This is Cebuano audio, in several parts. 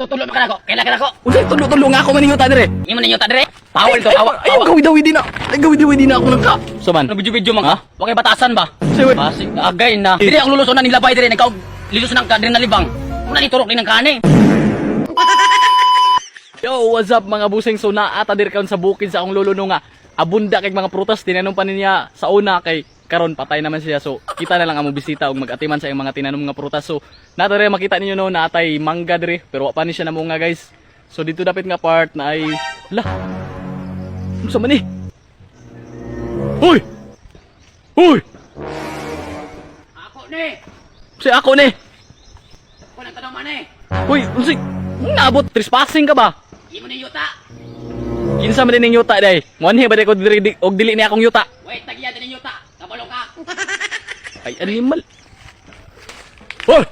Tutulo man ka nako. Kaila ka nako. Unsay tulo-tulo nga ako maninguta dire? Imo ninyo ta dire. Bawal to awa. Ayaw gawi-dawi din na. Ay gawi-dawi din na ako nangka. So man. Ano video-video man ka? Ha? Wa kay batasan ba? Sige. Pasig agay na. Dire ang luluson na nilabay dire nagkaog lilos nang ka dire na libang. Muna ni turok din ang kani. Yo, what's up, mga busing? So naata dir kaon sa bukid sa akong lolo no nga abunda kay mga prutas tinanom pa niya sa una kay karon patay naman siya. So kita na lang among bisita og magatiman sa iyang mga tinanom nga prutas. So nata dire makita ninyo no naatay mangga dire pero wa pa ni siya namunga, guys. So dito dapit nga part na ay la. Unsa man ni? Hoy! Hoy! Ako ni. Si ako ni. Ako nang tanong man eh. Hoy, unsay naabot trespassing ka ba? Imo ninyo ta. Kinsa man din ning yuta day? Muanhi ba day ko diri og dili ni akong yuta? Wait, tagiya din ninyo ta. Kabalo ka. Ay, animal. Hoy!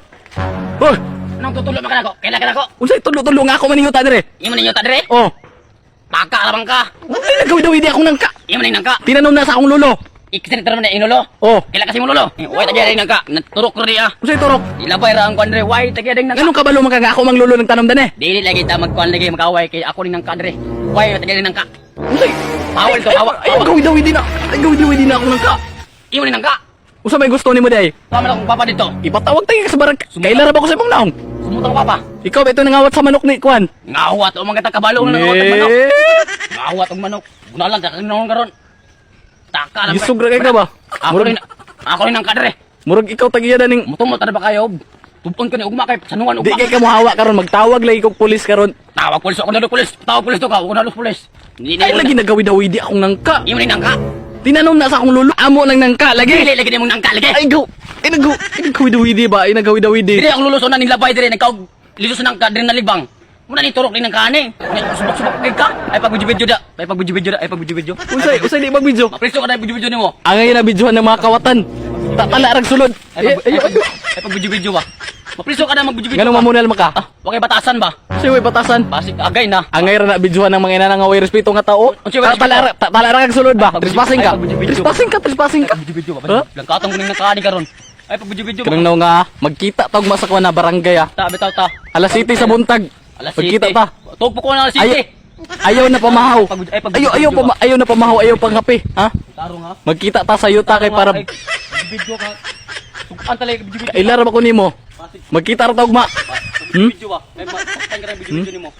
Hoy! Anong tutulo man ka nako? Kaila ka nako. Unsay tulo-tulo nga ako maninguta dire? Imo ninyo ta dire. Oh. Paka labang ka. Unsay nagawid-awid akong nangka? Imo ning nangka. Tinanom na sa akong lolo. Ikisin na ni inulo. Oh. Kaila kasi mo lolo. Wait, tagiya din nangka. Naturok ro diya. Unsay turok? Ilabay ra ang kwan dire. Wait, tagiya din nangka. Nganong kabalo man ka nga ako mang lolo ng tanom dane? Dili lagi ta magkuan lagi makaway kay ako ning nangka dire. Wait, tagiya din nangka. Unsay? Bawal to awa. Ay, gawid-awid na. Ay, gawid-awid na akong nangka. Imo ning nangka. Usa may gusto nimo day? Tama lang akong papa dito. Ipatawag tayo ka sa barangay. Kailan ra ba ko sa imong naong? Sumutang papa. Ikaw ba ito nangawat sa manok ni Kwan? Ngawat o mga takabalo na ngawat og manok. Eh, Ngawat og manok. Gunalan ta kanon karon. Taka lang. Gisog ra kay ka ba? Ako Murag, rin ako rin nangka dire. murag ikaw tagiya na ning Mutumot na ba kayo? Tupon ko ni ugma kay sanuan Di ugma. kay ka mohawa karon, magtawag lagi kog pulis karon. Tawag pulis ako na pulis. Tawag pulis to ka. Ako na pulis. Hindi Ay lagi nagawid-awid akong nangka. Imo ning nangka. Tinanom na sa akong lolo. Amo nang nangka lagi. Dili lagi nimong nangka lagi. Ay go. Ay nag ay nagawid-awid ba? Ay nagawid-awid. Dire ang luluson na nilabay dire nagkaog lilos nang ka dire na libang. Muna ni turok din ang kani. Subok-subok kay ka. Ay pag video da. Ay pag video da. Ay pag video. Unsay unsay di mag-video? Mapriso ka na video nimo. Angay na videohan ng mga kawatan. Tatala rag sulod. Ay Ay, pag ay, ay, pag ay pag video ba. Mapriso ka na mag video. Nganong mamunal maka? Ah, wa kay batasan ba? Unsay way batasan? Basig agay na. Angay ra na videohan ng mga ina nga way respeto nga tao. Unsay way Tatala ra tatala rag sulod ba? Trespassing ka. Ay, pag-video. Trespassing ka, trespassing ka. Video ba? Huh? Langkatong kuning nangkani karon. Ay pag video. Kanang naw nga magkita tawg masakwa na barangay ah. Ta bitaw ta. Alas City sa buntag. Alas Magkita 7. ta. Tugpo ko na alas 7. Ayaw, ayaw na pamahaw. Ay, pag- Ayaw, ayaw, ayaw na pamahaw, ayaw panghapi. Ha? Tarong ha. Magkita ta sa yuta kay para Video ka. Sukan talaga video. Kailar ba ko nimo? Magkita ra ta ugma. Video ba? Ay, masaktan ka na video nimo.